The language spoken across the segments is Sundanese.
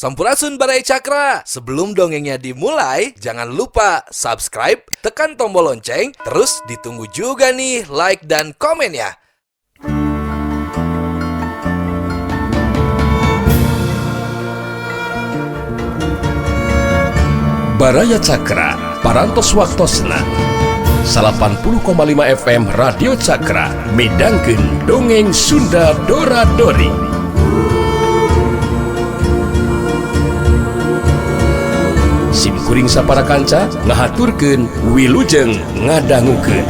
Sampurasun, Baraya Cakra. Sebelum dongengnya dimulai, jangan lupa subscribe, tekan tombol lonceng, terus ditunggu juga nih like dan komennya. Baraya Cakra, Parantos Waktosna 80,5 FM Radio Cakra midangkeun Dongeng Sunda Dora Dori. Sim kuring sapara kanca ngahaturkeun wilujeng ngadangukeun.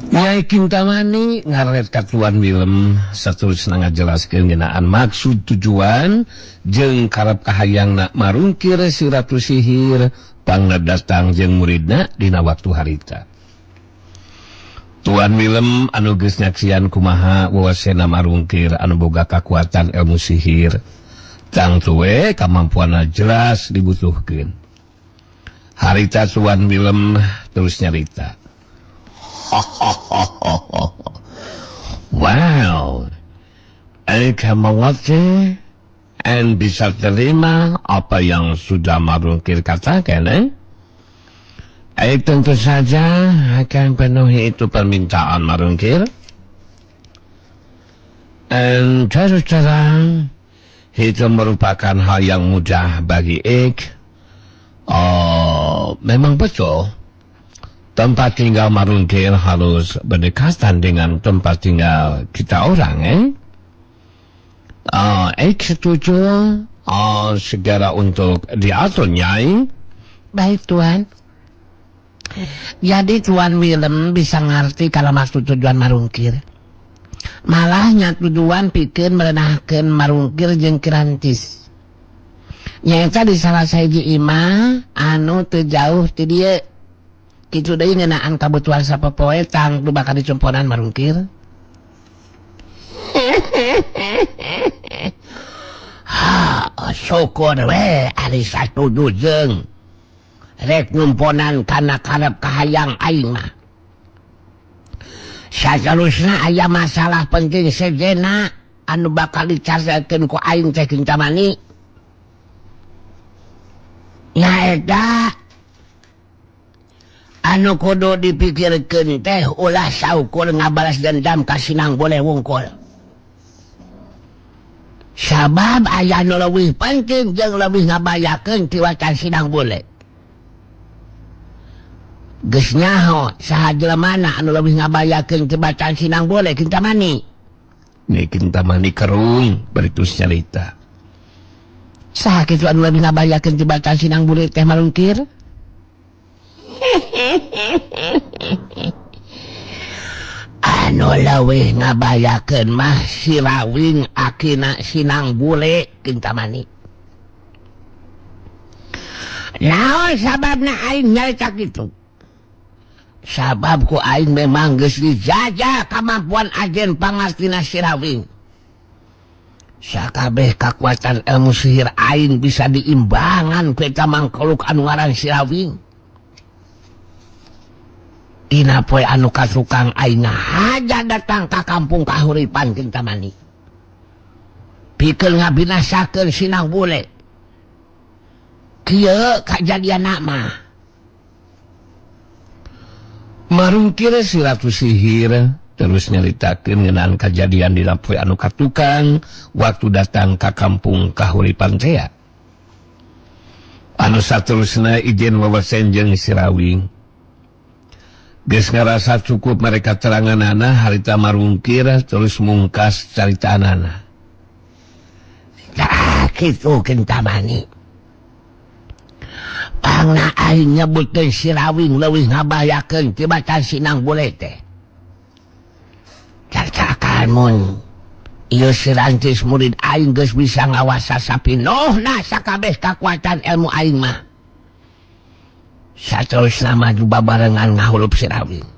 Nyai Kintamani ngaret ka Tuan Willem saterusna ngajelaskeun ngeunaan maksud tujuan jeung karep kahayangna marungkir si Ratu Sihir pangna datang jeung muridna dina waktu harita. Tuan Willem anu geus nyaksian kumaha wawasena marungkir anu boga kakuatan ilmu sihir tangtu we kamampuanna jelas dibutuhkeun. Harita Tuan Willem terus nyarita. Wow, I mengerti and bisa terima apa yang sudah Marungkir katakan, eh? Tentu saja akan penuhi itu permintaan Marungkir. And terus terang, itu merupakan hal yang mudah bagi Ik. Oh, memang betul. Tempat tinggal Marungkir harus berdekatan dengan tempat tinggal kita orang, eh? Ik setuju. Oh, segera untuk diatur, Nyai. Baik, Tuan. Jadi Tuan Willem bisa ngerti kalau maksud tujuan Marungkir. Malahnya tujuan pikir merenahkan Marungkir jeung Kirantis. Nyaeta di salah sahiji imah anu teu jauh ti dieu. Kitu deui ngeunaan kabutuhan sapopoe tangtu bakal dicumponan Marungkir. Ha, syukur we ari satuju jeung rek nyumponan kana karep kahayang aing mah. Saterusna aya masalah penting sejenna anu bakal dicaritakeun ku aing teh Kintamani. Nyaeta anu kudu dipikirkeun teh ulah saukur ngabalas dendam ka Sinang Boleh wungkul. Sabab aya nu leuwih penting jeung leuwih ngabayakeun tiwacan Sinang Boleh. Geus nyaho saha jelemana anu leuwih ngabayakeun tibatan Sinang Boleh Kintamani. Ni Kintamani kerung bari terus nyarita. Saha kitu anu leuwih ngabayakeun tibatan Sinang Boleh teh Marungkir? Anu leuwih ngabayakeun mah si Rawing akina Sinang Bule Kintamani. Naon sababna aing nyarita kitu? Sabab ku aing memang geus dijajah kamampuan ajen pangastina si Rawing. Sakabeh kakuatan ilmu sihir aing bisa diimbangan ku eta mangkoluk anu ngaran si Rawing. Dina poe anu katukang aing ngahaja datang ka kampung Kahuripan Kintamani. Pikeun ngabinasakeun Sinang Bule. Kieu kajadianna mah. Marungkir si Ratu Sihir terus nyaritakeun ngeunaan kajadian dina poe anu katukang waktu datang ka kampung Kahuripan tea. Anu saterusna ijen wawasen jeung si Rawing. Geus ngarasa cukup mereka teranganana harita Marungkir terus mungkas caritaanana. Tah kitu Kintamani. Pangna aing nyebutkeun Sirawing leuwih ngabahayakeun tibatan Sinang Bule teh. Cacakan mun ieu si Rantis murid aing geus bisa ngawasa sapinohna sakabeh kakuatan ilmu aing mah. Saterusna maju babarengan ngahulup Sirawing.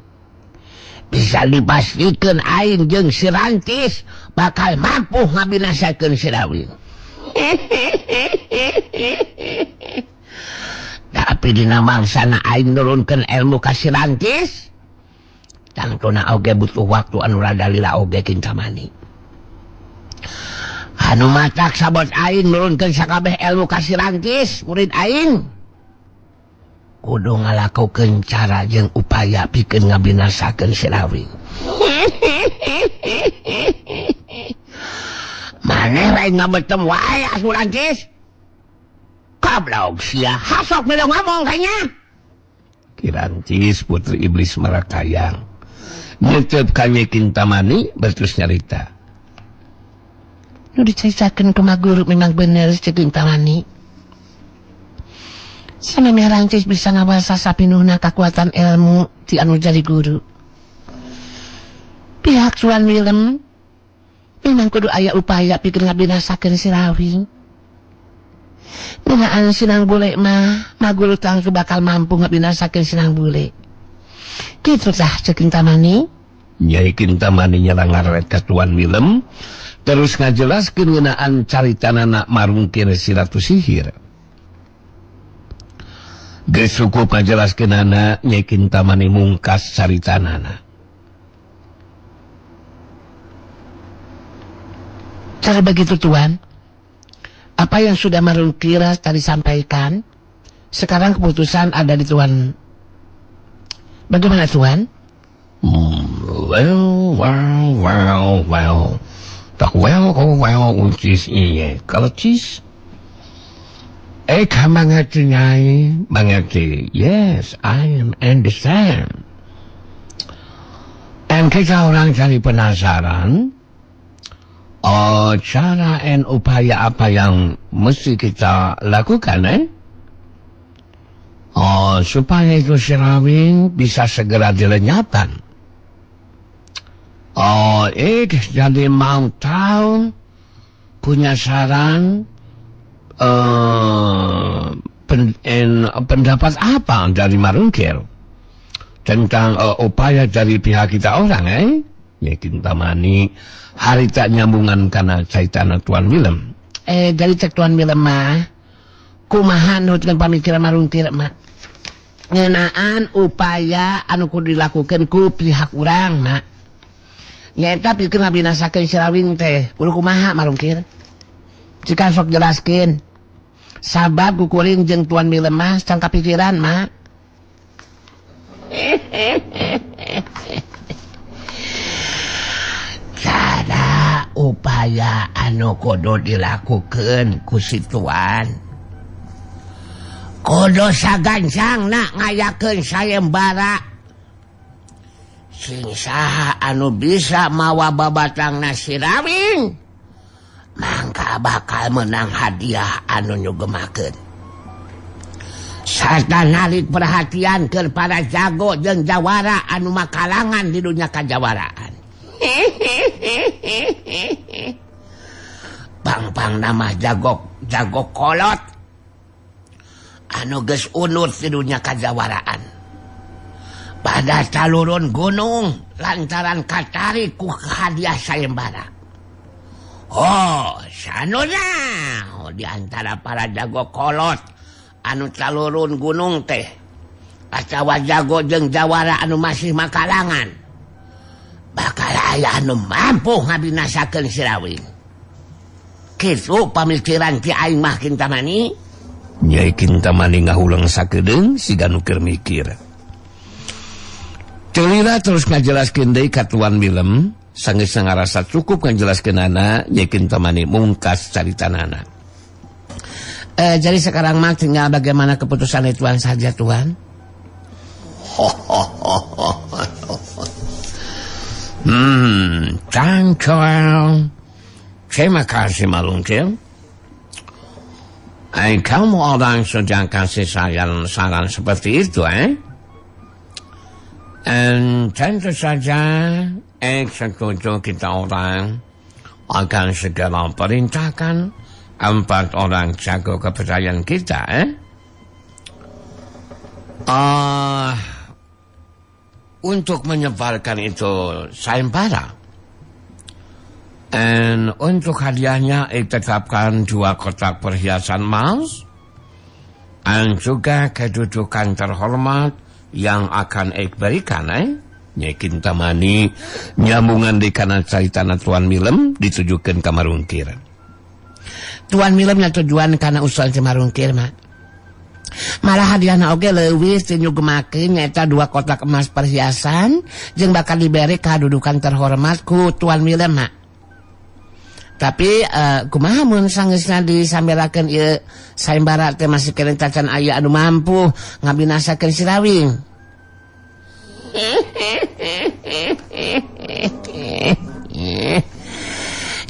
Bisa dipastikeun aing jeung si Rantis bakal mampu ngabinasakeun Sirawing. Tapi dina mangsana aing nurunkeun ilmu ka si Rantis, tangtuna oge butuh waktu anu rada lila oge Kintamani. Anu matak sabot aing nurunkeun sakabeh ilmu ka si Rantis murid aing kudu ngalakukeun cara jeung upaya pikeun ngabinasakeun Sirawing. Maneh lain ngabetem wae asuh Rantis. Goblok sia, hasok melu ngomong kayaknya. Ki Rantis putri iblis marakayang nyetep ka Nyi Kintamani berterus nyarita. Nu diceritakeun ku guru memang bener cek Kintamani. Samemeh Rantis bisa ngawasa sapinuhna kakuatan ilmu ti anu jadi guru. Pihak Tuan Willem memang kudu aya upaya pikeun ngabinasakeun Sirawing. Ngeunaan Sinang Bule mah maguru tangtu bakal mampu ngabinasakeun Sinang Bule. Kitu tah cek Kintamani. Nyai Kintamani nyala ngaret ka Tuan Willem terus ngajelaskeun ngeunaan caritanana marungkir si Ratu Sihir. Geus cukup ngajelaskeunana, Nyai Kintamani mungkas caritanana. Cara begitu Tuan, apa yang sudah Marungkir tadi sampaikan, sekarang keputusan ada di Tuan. Bagaimana Tuan? Well, well, well. Tak well, oh well, uncis iye. Kalau cis, mengerti Nyai, mengerti. Yes, I am understand. Dan kita orang cari penasaran, oh, cara dan upaya apa yang mesti kita lakukan, eh? Oh, supaya itu Sirawing bisa segera dilenyapkan. Oh, jadi mau tahu punya saran pendapat apa dari Marungkir tentang upaya dari pihak kita orang, eh? Ya Kintamani hari tak nyambungan karena caitana Tuan Willem. Dari cek Tuan Willem mah kumaha nutkeun pamikiran Marungkir mah ngeunaan upaya anu kudu dilakukeun ku pihak urang mak. Nyaeta pikeun ngabinasakeun Sirawing teh kudu kumaha Marungkir? Jika sok jelaskeun. Sabab kukuring jeung Tuan Willem mah can kapikiran mak. Cara upaya anu kudu dilakukeun ku si Tuan kudu sagancangna ngayakeun sayembara sing saha anu bisa mawa babatangna Sirawing mangka bakal menang hadiah anu nyugemakeun sarta narik perhatian keur para jago jeung jawara anu makalangan di dunya kajawaraan. Pang-pang nama jago jago kolot anu geus unur di dunya kajawaraan. Pada talurun gunung lantaran katarik ku hadiah sayembara. Oh, sanuna di antara para jago kolot anu talurun gunung teh atawa jago jeung jawara anu masih makalangan bakal aya anu mampu ngabinasakeun Sirawing. Kitu pamikiran ti aing mah Kintamani. Nyai Kintamani ngahulang sakedeung siga nu keur mikir. Teu terus ngajelaskeun deui ka Tuan Willem, sanggeus ngarasa cukup ngajelaskeunana, Nyai Kintamani mungkas caritanana. Jadi sekarang mah tinggal bagaimana keputusan Tuan saja Tuan. Thank you. Terima kasih Marungkir. Kamu orang sudah kasih saran seperti itu, eh? Tentu saja, setuju kita orang akan segera perintahkan 4 orang jago kepercayaan kita, eh? Untuk menyebarkan itu sayembara. Dan untuk hadiahnya ditetapkan 2 kotak perhiasan emas dan juga kedudukan terhormat yang akan ik berikan, eh? Nyai Kintamani nyambungan di kanan caritana Tuan Milem ditujukan ka Marungkir. Tuan Milem nya tujuan kana usul si Marungkir mah. Malah hadiahna oge leuwih ti nyugemakeun nyaeta 2 kotak emas perhiasan jeung bakal diberi kadudukan terhormat ku Tuan Milem mah. Tapi kumaha mun sanggeusna disambelakeun ieu sayembara teh masih keneh tacan aya anu mampu ngabinasakeun si Rawing.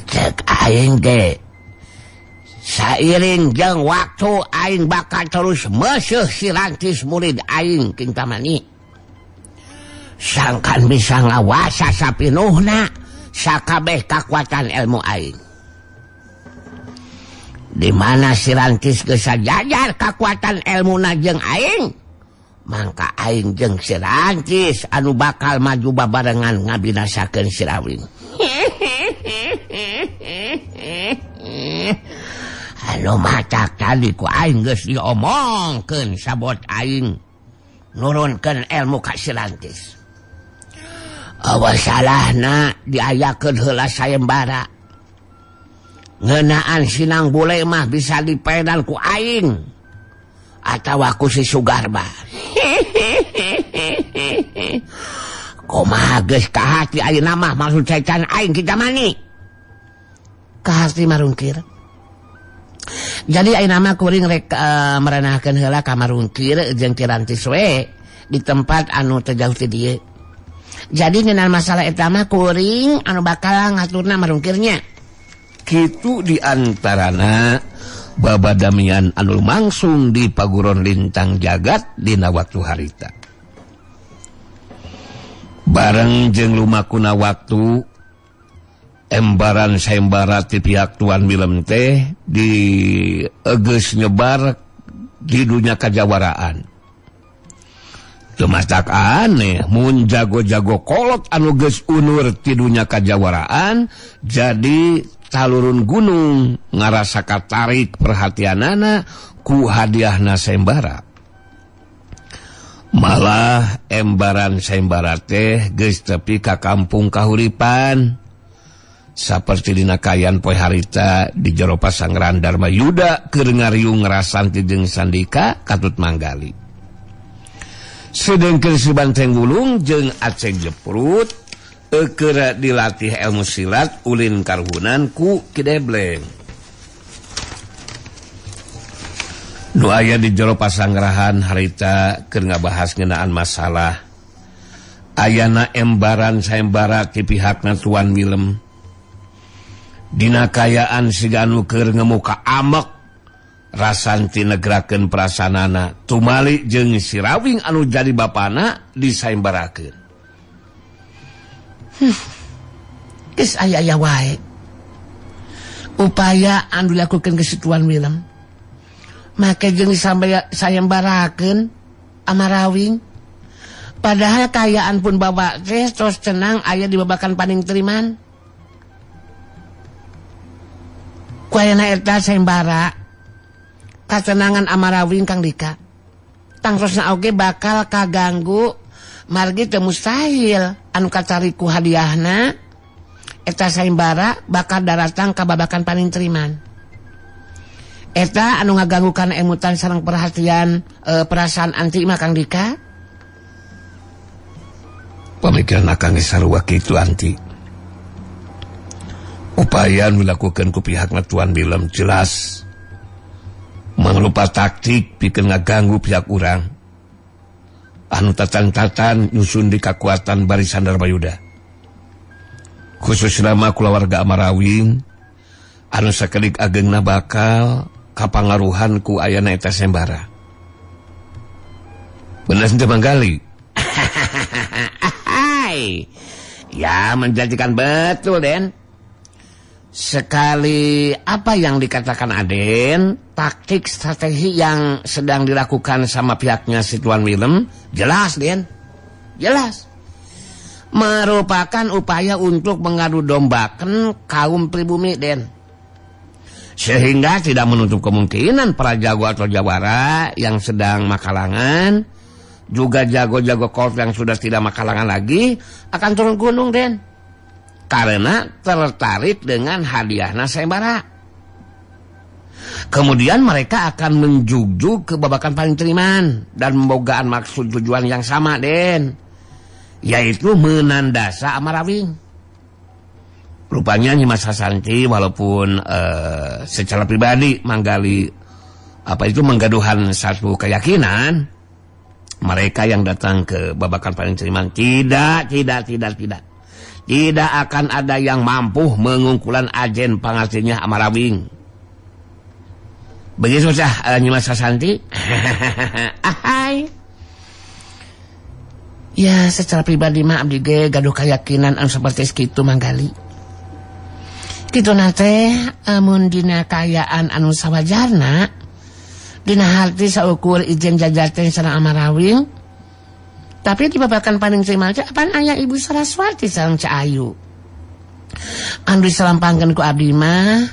Cek aing ge sairing jeung waktu aing bakal terus meuseuh si Rantis murid aing Kintamani. Sangkan bisa ngawasa sapinuhna sakabeh kakuatan ilmu aing. Di mana si Rantis geus sajajar kakuatan ilmuna jeung aing, mangka aing jeung si Rantis anu bakal maju babarengan ngabinasakeun si Rawing. Anu matak tadi ku aing geus diomongkeun sabot aing nurunkeun ilmu ka si Rantis. Awas salahna diayakeun heula sayembara. Ngeunaan Sinang Bule mah bisa dipedal ku aing atawa ku si Sugarba. Kumaha geus kahati ayeuna mah maksud setan aing Kintamani. Kahati Marungkir. Jadi ayeuna mah kuring rek merenahkeun heula ka Marungkir jeung Ki Rantis we di tempat anu teu jauh ti dieu. Jadi ngeunaan masalah eta mah kuring anu bakal ngaturna Marungkirnya. Kitu diantarana babadamian anu langsung di Paguron Lintang Jagat dina waktu harita. Bareng jeung lumakuna waktu embaran sayembara ti pihak Tuan Milem teh di geus nyebar di dunia kajawaraan. Teu matak aneh mun jago-jago kolot anu geus unur ti dunia kajawaraan jadi talurun gunung ngarasa katarik perhatianana ku hadiahna sayembara. Malah embaran sayembara teh geus tepi ka kampung kahuripan. Saperti dina kayan poe harita di jero pasanggrahan Dharma Yuda keur ngariung ngarasanti jeung Sandika katut manggali. Sedengkeun si Banteng Wulung jeung Aceng Jeprut keur dilatih ilmu silat ulin karuhunan ku Ki Debleng. Nu aya di jero pasanggrahan harita keur ngabahas ngeunaan masalah ayana embaran sayembara ti pihakna Tuan Milem. Dina kayaan siga anu keur ngemuka amek rasanti negrakeun prasanana tumali jeung si Rawing anu jadi bapana disayembarakeun. Geus aya-aya wae upaya anu dilakukeun ke si Tuan Milem make jeung disayembarakeun ama Rawing. Padahal kayaan pun bapak teh tos tenang aya di babakan paning teriman. Ku ayana eta sayembara katenangan Amarawing Kang Dika tangtosna oge bakal kaganggu margi teu mustahil anu kacari ku hadiahna eta sayembara bakal daratang ka babakan paning teriman. Eta anu ngaganggu kana emutan sareng perhatian perasaan anti mah Kang Dika. Pamikiran akang geus sarua kitu anti. Upaya anu dilakukeun ku pihakna Tuan Milem jelas mangrupa taktik pikeun ngaganggu pihak urang anu tatan-tatan nyusun di kakuatan barisan Dharma Yuda, khususna mah kulawarga Amarawing anu sakedik agengna bakal kapangaruhan ku ayana eta sembara. Bener teu Manggali? Ya, menjanjikan betul, Den. Sekali apa yang dikatakan Aden, taktik strategi yang sedang dilakukan sama pihaknya si Tuan Willem, jelas, Den. Jelas. Merupakan upaya untuk mengadu dombakan kaum pribumi, Den. Sehingga tidak menutup kemungkinan para jago atau jawara yang sedang makalangan, juga jago-jago kolf yang sudah tidak makalangan lagi, akan turun gunung, Den. Karena tertarik dengan hadiahna sayembara. Kemudian mereka akan menjugjug ke babakan paling teriman dan membogaan maksud tujuan yang sama, Den, yaitu menandasa Amarawing. Rupanya Nyimas Sasanti walaupun secara pribadi Manggali apa itu menggaduhan satu keyakinan, mereka yang datang ke babakan paling teriman tidak akan ada yang mampu mengungkulan ajen pangartinya Amarawing. Begitu sah Nyimas Sasanti. Ahai. Ya, secara pribadi mah abdi ge gaduh keyakinan anu saperti kitu Manggali. Kitu na teh amun dina kaayaan anu sawajarna dina harti saukur ijen jajaten sareng Amarawing. Tapi di babakan paling terima teh apaan aya Ibu Saraswati sareng Ca Ayu. Anu disalampangkeun ku abdi mah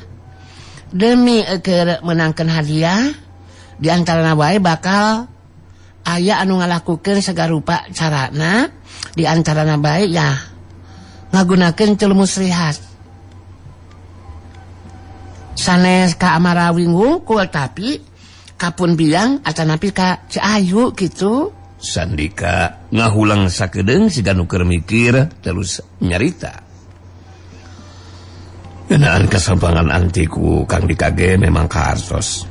demi keur meunangkeun hadiah di antarana wae bakal aya anu ngalakukeun sagarupa carana, di antarana bae ya ngagunakeun teu muslihat. Sanes ka Amarawing wungkul tapi kapun biang atanapi ka Ca Ayu gitu. Sandika ngahulang sakedeung siga nu keur mikir terus nyarita. Ngeunaan kasampangan antiku Kang Dika ge memang kahartos.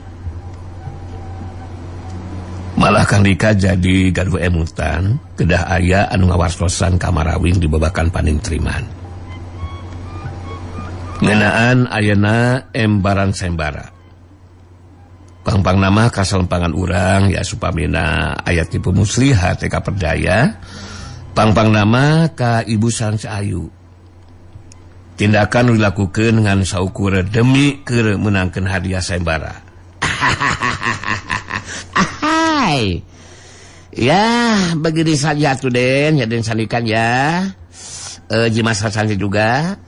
Malah Kang Dika jadi gaduh emutan kedah aya anu ngawartosan ka Amarawing di babakan panintriman. Ngeunaan ayeuna embaran sembara. Pangpang nama kasalempangan urang ya supamina aya tipe muslihat teh kaperdaya. Pangpang nama ka Ibu sareng Ca Ayu. Tindakan dilakukeun ngan saukur demi keur meunangkeun hadiah sayembara. Ahai. Ya, begini saja tuh Den, ya Den Sandikan ya. Jimas Sasanti juga.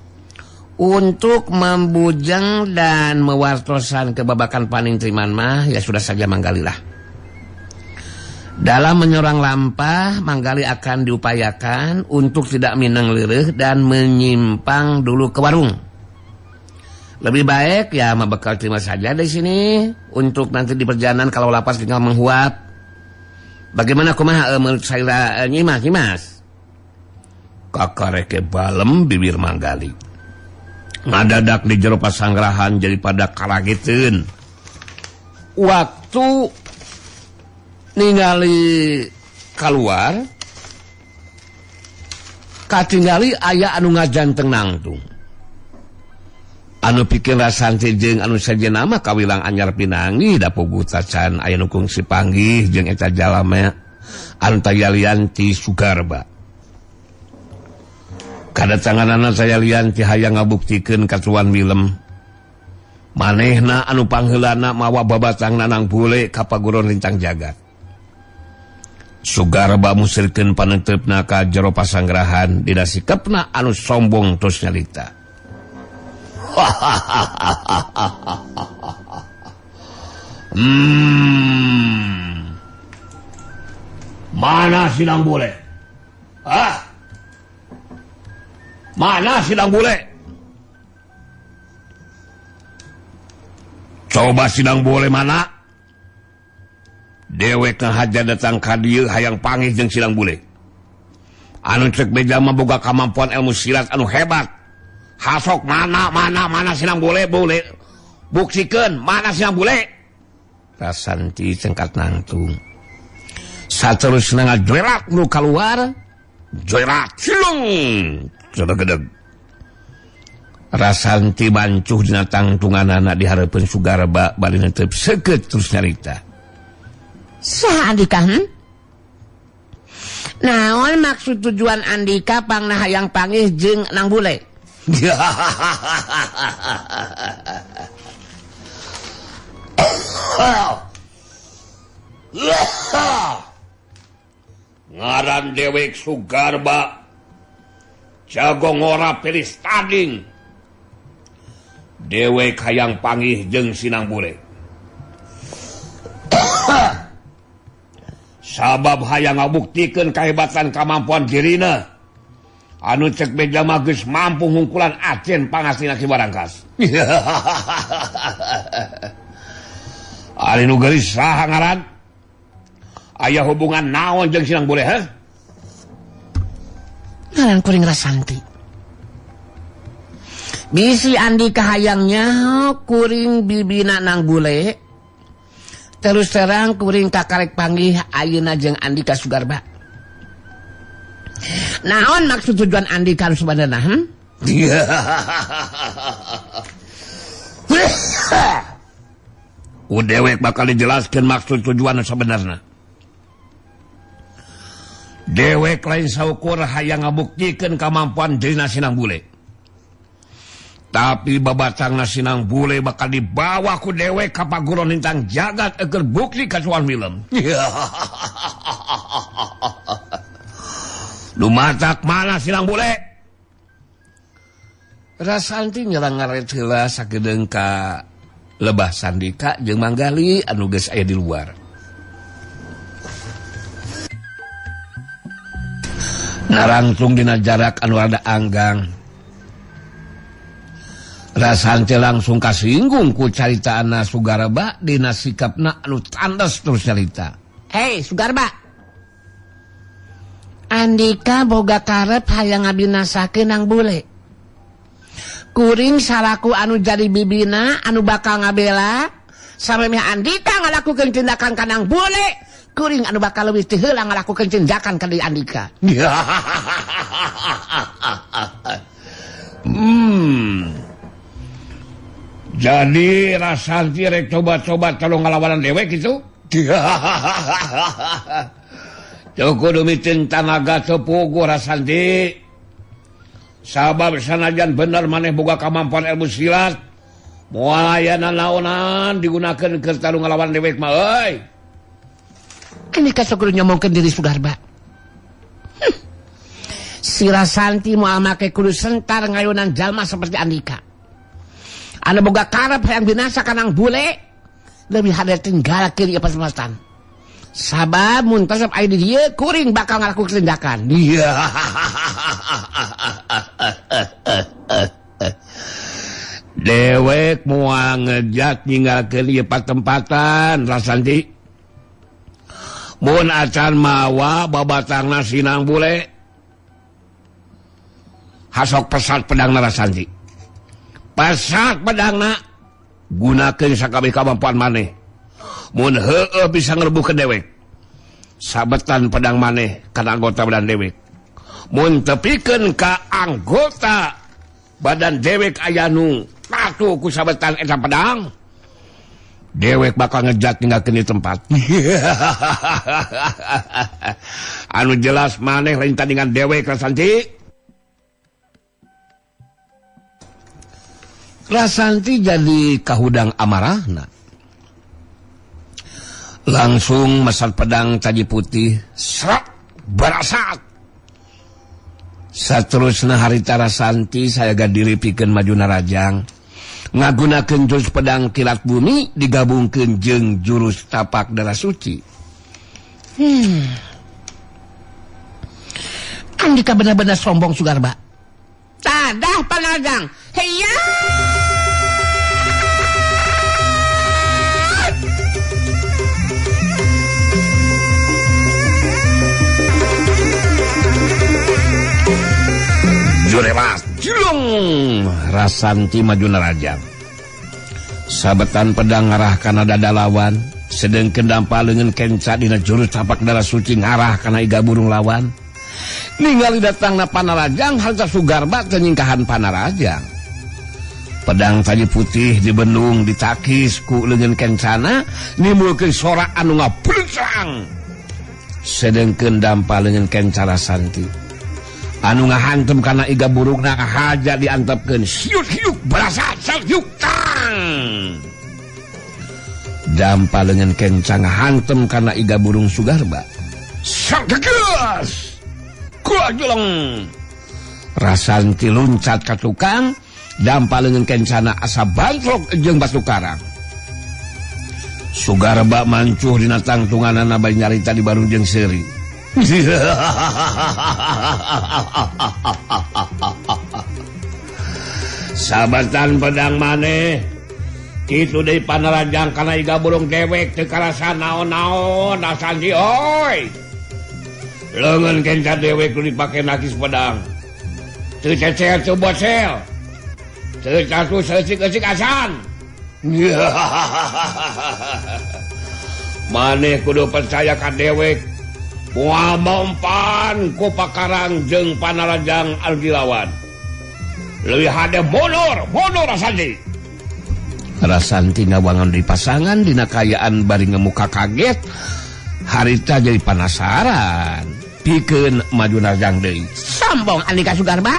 Untuk membujeng dan mewartosan kebabakan paning teriman mah ya sudah saja Manggalilah. Dalam menyorang lampah, Manggali akan diupayakan untuk tidak minang lirih dan menyimpang dulu ke warung. Lebih baik ya membekal terima saja di sini untuk nanti di perjalanan kalau lapar tinggal menghuap. Bagaimana kumaha menurut saya Nyimas, Nyimas? Kakareke balem bibir Manggali. Ngadadak di jero pasanggrahan jadi pada karageteun. Waktu ningali keluar katingali aya anu ngajanteng nangtung. Anu pikeun Rasanti jeung anu sejenna mah kawilang anyar pinangi da puguh tacan aya nu kungsi panggih jeung eta jalma anu tayalian ti Sugarba. Kadatanganana tayalian ti hayang ngabuktikeun ka Tuan Willem. Manehna anu pangheulana mawa babatang nanang bule ka paguron lincang jagat. Sugarba musirkeun paneuteup ka jero pasanggrahan dina sikepna anu sombong tos nyalita. Mana sidang bule? Ah? Mana sidang bule? Coba sidang bule mana? Dewek ngahaja datang ka dieu hayang pangih jeung sidang bule. Anu cek beja mah boga kamampuan ilmu silat anu hebat. Hasok mana mana mana sidang bule bule. Buktikeun mana sidang bule. Rasanti cengkat nangtung. Saterusna ngajoerak nu kaluar, joerak cilung gedeg. Rasanti bancuh dina tangtunganana di hareupeun Sugarba bari netep seukeut terus nyarita. Saha Andika? Naon maksud tujuan Andika pangna hayang panggih jeung Nang Bule? Ngaran dewek Sugarba jago ngora pilis tading. Dewek hayang panggih jeung Sinang Bule. Sabab hayang ngabuktikeun kahebatan kamampuan dirina anu cek beja mah geus mampu ngungkulan acen pangastina Ki Warangkas. Ari nu geulis saha ngaran? Aya hubungan naon jeung Sinang Bule, heh? Ngaran kuring Rasanti. Bisi Andika hayangnya kuring bibina Nang Bule. Terus terang kuring kakarek panggih ayeuna jeung Andika Sugarba. Naon maksud tujuan Andika sebenarnya? Ku dewek bakal dijelaskan maksud tujuan sebenarnya. Dewek lain saukur hayang ngabuktikeun kamampuan dirina Sinang Bule. Tapi babatangna Sinang Bule bakal dibawa ku dewek ka paguron lintang jagat eukeur bukti kasuan film. Lumatak mana Sinang Bule? Rasanti nyerang ngaret heula sakedeung ka Lebah Sandika jeung Manggali anu geus aya di luar. Narangtung dina jarak anu rada anggang. Rasanti langsung kasinggung ku caritaana Sugarba dina sikapna anu tandes terus carita. Hei Sugarba, Andika boga karep hayang ngabinasakeun Nang Bule. Kuring salaku anu jadi bibina anu bakal ngabela samemeh Andika ngalakukeun tindakan ka Nang Bule, kuring anu bakal leuwih teu heula ngalakukeun tindakan ka deui Andika. Jadi Rasanti rek coba-coba tolong ngalawanan dewek gitu. Teu kudu miteun tanaga teu puguh Rasanti. Sabab sanajan bener maneh boga kamampuan ilmu silat, moal aya nanaonan digunakeun keur tarung ngalawan dewek mah euy. Andika sok kudu nyomongkeun diri Sugarba. Si Rasanti moal make kudu sentar ngayunan jalma seperti Andika. Anu boga karep hayang binasa ka Nang Bule, leuwih hade tinggal kiri apa semestan. Sabab mun resep aya di dieu kuring bakal ngalakukeun tindakan. Iya. Dewek moal ngejat ninggalkeun ieu patempatan Rasanti. Mun acan mawa babatangna Sinang Bule, hasok pesat pedangna Rasanti. Pesat pedangna gunakeun sakabeh kamampuan maneh. Mun heueuh bisa ngrebuhkeun dewek, sabetan pedang maneh kana anggota badan dewek. Mun tepikeun ka anggota badan dewek aya nu patuh ku sabetan eta pedang, dewek bakal ngejat ninggalkeun di tempat. Anu jelas maneh lain tandingan dewek Rasanti. Rasanti jadi kahudang amarahna. Langsung mesat pedang taji putih, serak barasat. Saterusna harita Rasanti sayaga diri pikeun maju narajang. Ngagunakeun jurus pedang kilat bumi digabungkeun jeung jurus tapak darah suci. Andika benar-benar sombong Sugarba. Tadah panajang. Heya! Jurewas julung Rasanti maju narajang. Sabetan pedang ngarah kana dada lawan, sedengkeun dampa leungeun kenca dina jurus tapak darah suci ngarah kana iga burung lawan. Ningali datangna Panarajang harta Sugarba teu nyingkahan Panarajang. Pedang tadi putih dibendung ditakis ku leungeun kencana nimbulkeun sorak anu ngablencang. Sedengkeun dampa leungeun kenca Rasanti anu ngahantem kana iga burungna haja diantepkeun siut hiuk berasa hiuk tang. Dampa leungeun kenca ngahantem kana iga burung Sugarba. Sagegas kuajleng. Rasanti luncat ka tukang. Dampa leungeun kencana asa bantrok jeung batu karang. Sugarba mancuh dina tangtunganana bari nyarita di barung jeung seuri. Sabatan pedang maneh kitu deui panarajang kana iga burung dewek teu karasa naon-naon Rasanti oi. Leungeun kenca dewek nu dipake nakis pedang. Teu cecel teu bocel. Teu seucik-eucik asan. Maneh kudu percaya ka dewek. Moal mempan ku pakarang jeung panarajang anu dilawan. Leuwih hade mundur, mundur Rasanti. Rasanti ngawangan di pasangan dina kaayaan bari ngemuka kaget. Harita jadi panasaran. Pikeun maju narajang deui. Sombong Andika Sugarba.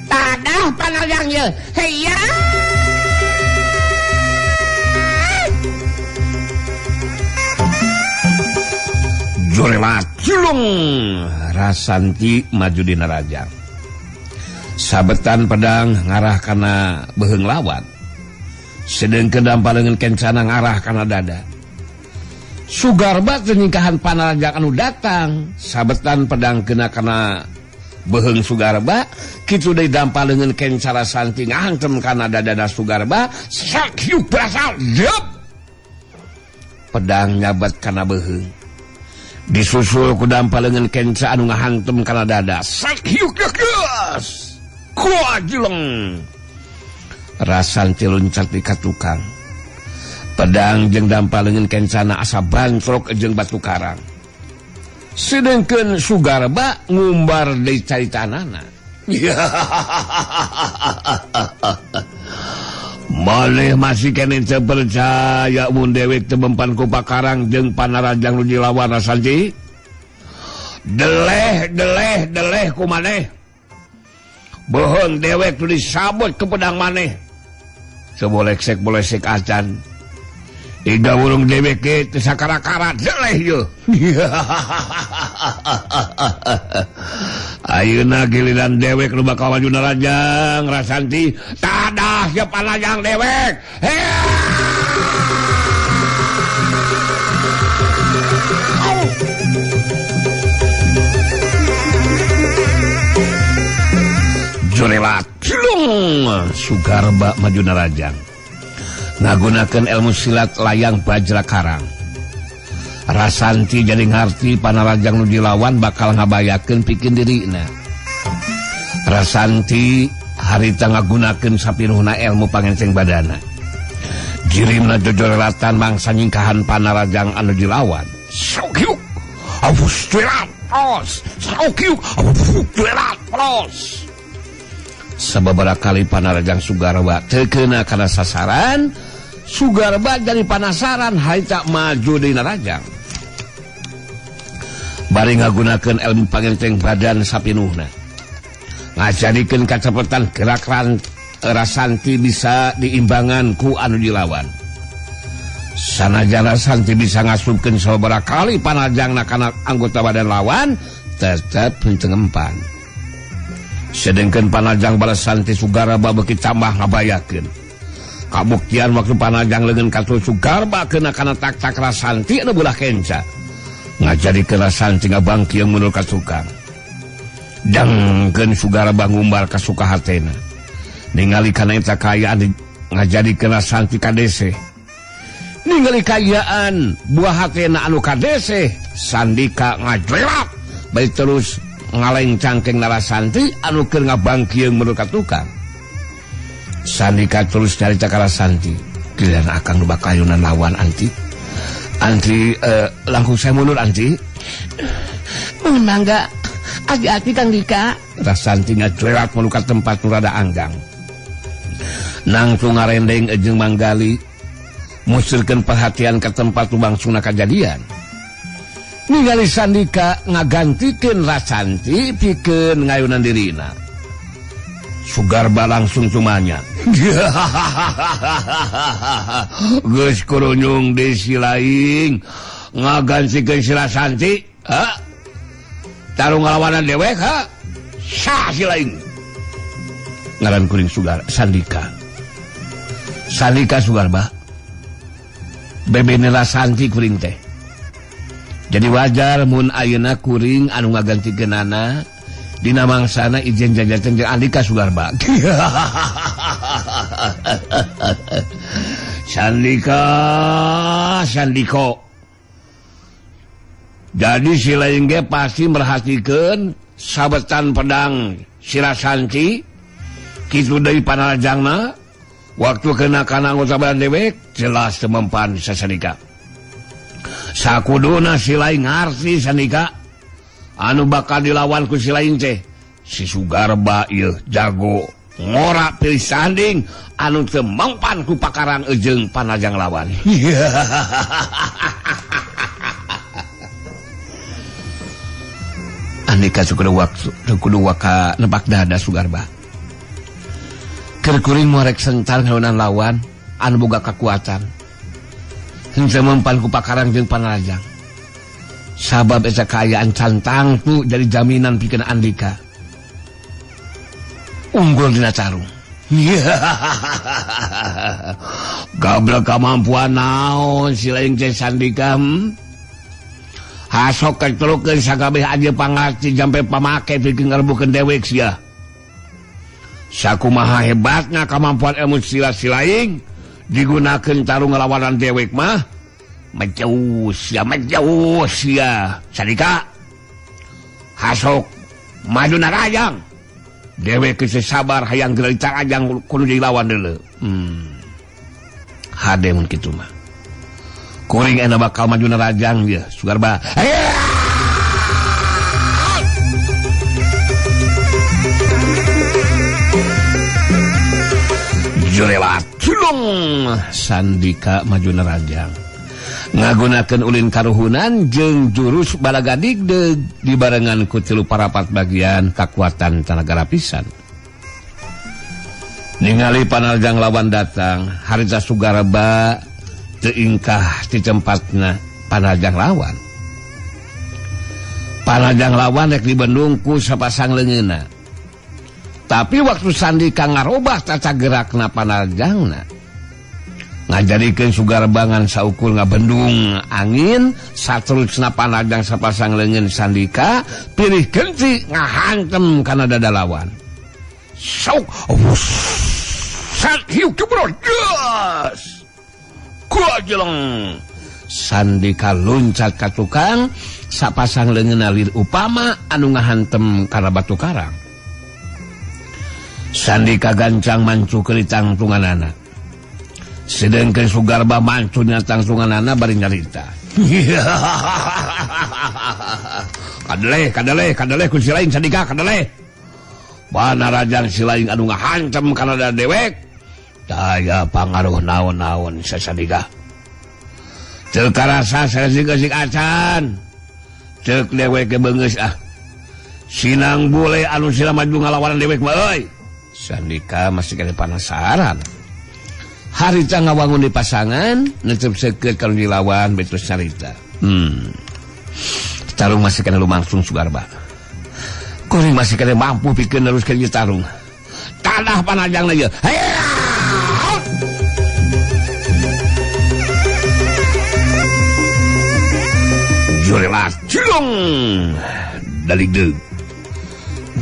Tadah panarajang ye. Heya. Jorelat cilung Rasanti maju di narajang. Sabetan pedang ngarah kana beuheung lawan. Sedengkeun dampa leungeun kencana ngarah kana dada. Sugarba teu nyingkahan panarajang anu datang. Sabetan pedang kena kana beuheung Sugarba, kitu deui dampa leungeun kenca Rasanti ngahantem kana dada Sugarba, sak hiuk berasal jep. Pedang nyabat kana beuheung. Disusul ku dampa leungeun kenca anu ngahantem kana dada. Sak hiuk geus. Kuajleng. Rasanti loncat di katukang. Pedang jeung dampa leungeun kencana asa bantrok jeung batu karang. Sedengkeun Sugarba ngumbar deui caritanana. Maneh masih keneh teu percaya mun dewek teu mempan ku pakarang jeung panarajang nu dilawan Rasanti. Deleh deleh deleh ku maneh. Beuheung dewek nu disabot ku pedang maneh. Sebolek-bolesek acan. Iga burung dewek ge teu sakara-kara deleh yeuh. Ayeuna giliran dewek nu bakal maju narajang Rasanti. Tadah sia panajang dewek. Jorelat cilung Sugarba maju narajang. Ngagunakeun ilmu silat layang bajra karang. Rasanti jadi ngarti panarajang nu dilawan bakal ngabayakeun pikeun dirina. Rasanti harita ngagunakeun sapinuhna ilmu pangenceng badana. Jirimna jojorelatan mangsa nyingkahan panarajang anu dilawan. Saukiuk abus duelat los. Saukiuk abus duelat los. Sababaraha kali panarajang Sugarba teu keuna kana sasaran, Sugarba jadi panasaran harita maju di narajang. Bari ngagunakeun ilmu pangenceng badan sapinuhna. Ngajadikeun kacepetan gerak Rasanti bisa diimbangan ku anu dilawan. Sanajan Rasanti bisa ngasupkeun sababaraha kali panajangna kana anggota badan lawan, tetep henteu ngempan. Sedengkeun panajang Balasanti Sugarba beuki tambah ngabayakeun. Kabuktian waktu panajang leungeun katul Sugarba kena kana tak-tak Rasanti anu beulah kenca. Ngajadikeun Rasanti ngabangkieung mundur ka tukang. Dangkeun Sugarba ngumbar ka suka hatena. Ningali kana eta kaayaan ngajadikeun Rasanti kadeseh. Ningali kaayaan buah hatena anu kadeseh, Sandika ngajlelap bari terus ngaleng cangkeng Narasanti anu keur ngabangkieung mundur ka tukang. Sandika terus nyarita ka Rasanti, giliran akang nu bakal ayunan lawan anti. Anti langkung saya mundur anti. Mun mangga ati-ati Kang Dika. Rasanti ngajlelat melukat tempat nu rada anggang. Nangtung ngarendeng jeung Manggali musirkeun perhatian ke tempat lumangsungna kajadian. Ningali Sandika ngagantikeun Rasanti pikeun ngayunan dirina. Sugarba langsung cumanya. Geus kurunyung di silaing ngagantikeun si Rasanti, ha? Tarung ngalawanan dewek, ha? Sah silaing. Ngaran kuring Sugar Sandika. Sandika Sugarba. Bebene Rasanti kuring teh. Jadi wajar mun ayeuna kuring anu ngagantikeunana dina mangsana ijen jajaten jeung Andika Sugarba. Sandika, Sandiko. Jadi si lain ge pasti merhatikeun sabetan pedang si Rasanti kitu deui panarajangna waktu kena kana anggota badan dewek jelas teu mempan sasandika. Sakuduna si lain ngarti Sandika anu bakal dilawan ku si lain teh si Sugarba ieu jago ngora pilih sanding anu teu mempan ku pakarang ejeung panajang lawan. Andika sukudu waktu kudu waka nepak dada Sugarba. Keur kuring morek sentar ngalawanan lawan anu boga kakuatan. Henteu mempan ku pakarang jeung panarajang. Sabab eta kaayaan cantang tu jadi jaminan pikeun Andika. Unggul dina tarung. Gablek kamampuan naon si lain teh Sandika. Hasok ketelukeun sakabeh aja pangarti jampe pamake pikeun ngarebukeun dewek sia. Sakumaha hebatna kamampuan ilmu silat si lain digunakeun tarung ngalawanan dewek mah majaus ya Sandika. Hasok maju narajang dewek geus sabar hayang geuleuh carajang kudu dilawan deuleu. Hade mun kitu mah. Kuring enak bakal maju nerajang ya Sugarba. Jurelat cilung Sandika maju nerajang ngagunakeun ulin karuhunan jeung jurus balagadigdeg dibarengan ku tilu parapat bagian kakuatan tanaga lapisan. Ningali panarjang lawan datang harita Sugarba teingkah di tempatna panajang lawan. Panajang lawan rek dibendung ku sapasang leungeunna. Tapi waktu Sandika ngarobah tata gerakna panajangna, ngajadikeun Sugarba ngan saukur ngabendung angin saterusna panajang sapasang leungeun Sandika pilih genti ngahantem kana dada lawan. Sok sat hiu kebro gas. Kuajeleng Sandika loncat ka tukang sapasang leungeunna lir upama anu ngahantem kana batu karang. Sandika gancang mancu ke tangtunganana. Sedengkeun Sugarba mancu dina tangtunganana bari nyarita. Kadeleh kadeleh kadeleh ku si lain Sandika kadeleh. Panarajang si lain anu ngahantem kana dada dewek. Daya pangaruh naon-naon sasandika. Teu karasa sasik-asik acan. Ceuk dewek ge beungeus ah. Sinang bule anu sila maju ngalawanan dewek mah euy. Sandika masih kena penasaran. Harita ngawangun di pasangan, neuceup seukeut kalau dilawan betul carita. Tarung masih kena lumangsung Sugarba. Kuring masih kena mampu pikeun neruskeun ieu tarung. Tanah panajangna ieu. Jurelas cilung daligdeug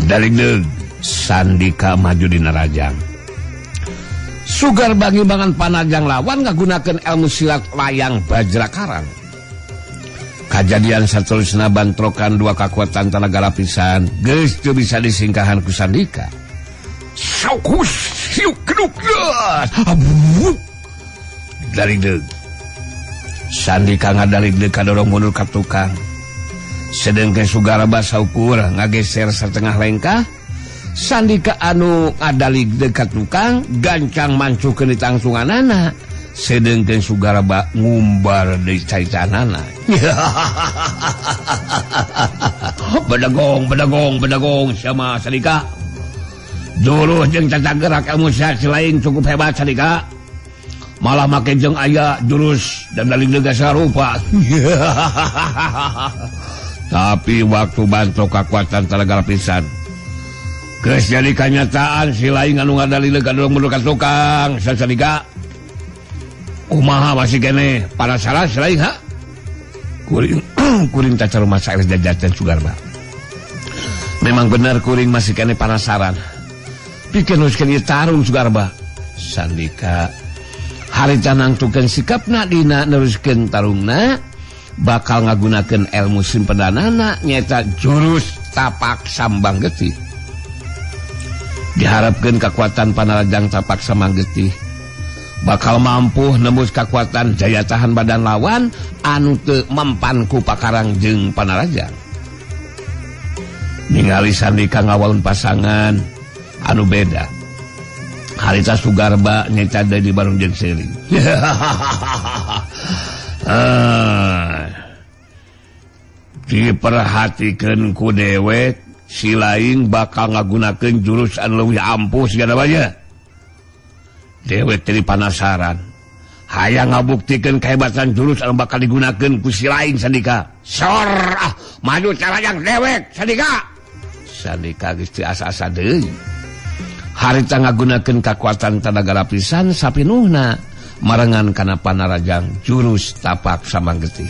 daligdeug Sandika maju dina rajang. Sugarba ngimbangan panajang lawan ngagunakeun ilmu silat layang bajra karang. Kajadian saterusna bantrokan dua kakuatan tanaga lapisan geus teu bisa disingkahan ku Sandika. Saukus siuk keduk daligdeug Sandika ngadaligdeug kadorong mundur ka tukang. Sedengkeun Sugarba saukur ngageser setengah lengkah Sandika anu ngadalig dekat tukang gancang mancukeun di tangsunganana sedengkeun Sugarba ngumbar di caitanana. Bedegong bedegong bedegong sama Sandika. Jurus jeung tata gerak ilmu silat lain cukup hebat Sandika. Malah make jeung aya jurus dan daling lega sarupa. Tapi waktu bantu kekuatan tenaga pisan. Geus jadi kanyataan si lain anu ngadalil ka mundur ka tukang Sandika. Kumaha masih keneh penasaran si lain ha? Kuring kuring tacar rumah saeus jajaten Sugarba. Memang benar kuring masih keneh penasaran. Pikeun nuskeun ieu tarung Sugarba. Sandika harita nangtukeun sikapna dina neruskeun tarungna bakal ngagunakeun ilmu simpenanana nyaeta jurus tapak sambang getih. Diharapkan kekuatan Panarajang tapak sambang getih bakal mampu nembus kekuatan jaya tahan badan lawan anu teu mempan ku pakarang jeung Panarajang. Ningali Sandika ngawalun pasangan anu beda. Harita Sugarba nyaeta deui di barung jeung seuring. Diperhatikeun ku dewek si lain bakal ngagunakeun jurus anu leuwih ampuh sigana banyak. Dewek jadi panasaran. Hayang ngabuktikeun kehebatan jurus anu bakal digunakeun ku si lain Sandika. Sor ah, maju carajang dewek Sandika. Sandika geus teu asa-asa deui. Harita ngagunakeun kakuatan tanaga lapisan sapinuhna marengan kana Panarajang jurus tapak sambang getih.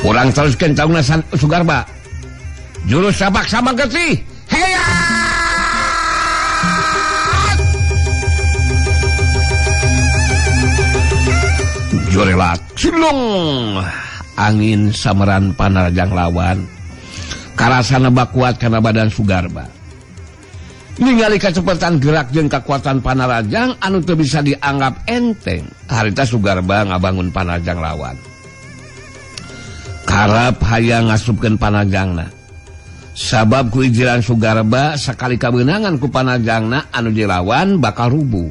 Urang teruskeun tarungna Sugarba. Jurus tapak sambang getih. Heya! Jorelat cilung angin sameran Panarajang lawan. Karasana bakuat kana badan Sugarba. Ningali kecepatan gerak jeung kekuatan Panarajang anu teu bisa dianggap enteng. Harita Sugarba ngabangun Panarajang lawan. Karep hayang ngasupkeun Panarajangna. Sabab ku ijiran Sugarba sakali kabeunangan ku Panarajangna anu dilawan bakal rubuh.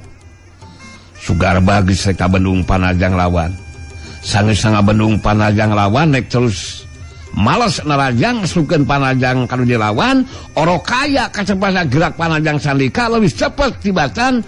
Sugarba geus rek kabendung Panarajang lawan. Sanggeus ngabendung Panarajang lawan rek terus males narajang ngasupkeun Panarajang kanu dilawan, orok kaya kacepatan gerak Panarajang Sandika leuwih cepet tibatan